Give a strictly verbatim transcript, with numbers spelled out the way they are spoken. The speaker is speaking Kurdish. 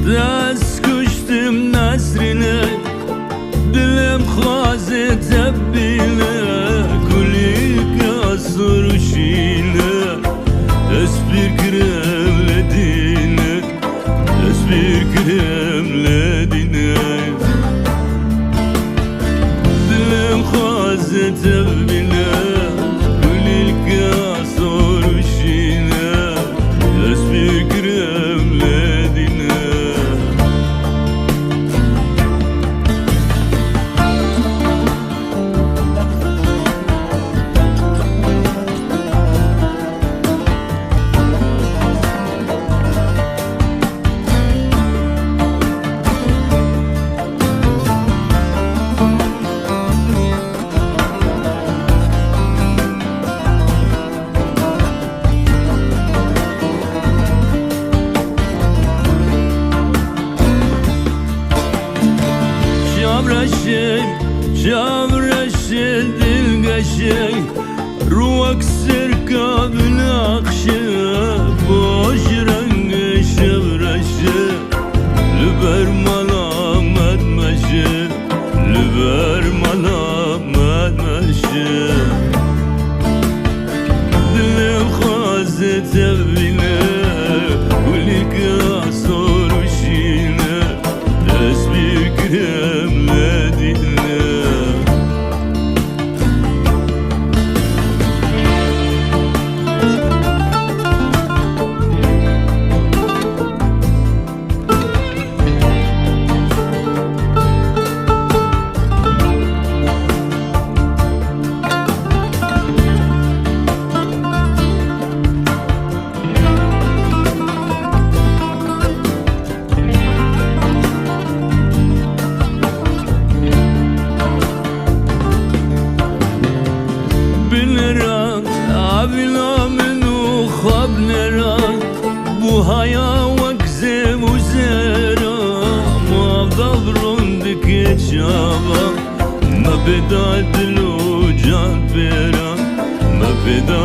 Ez kuştim Nesrîne, dilim xwaze te bîne, kulîka soruşîne, ez pir kirim li dîne, ez pir kirim li dîne. Dilim xwaze te bîne, kulîka soruşîne, ez pir kirim li dîne. Çavreşê, çavreşê dilgeşê, rû wek sirka binaqşê, baş rengê şevreşê, li ber mala me dimeşê, li ber mala me dimeşê. Dilê xwazê te bîne, kulîka soruşîne, ez pir kirim li dîne. Binêre, avîna min û xwe binêre, bû haya wek zêv û zêra, ma davron dike çava, me pê da dil û can pêra, me pê da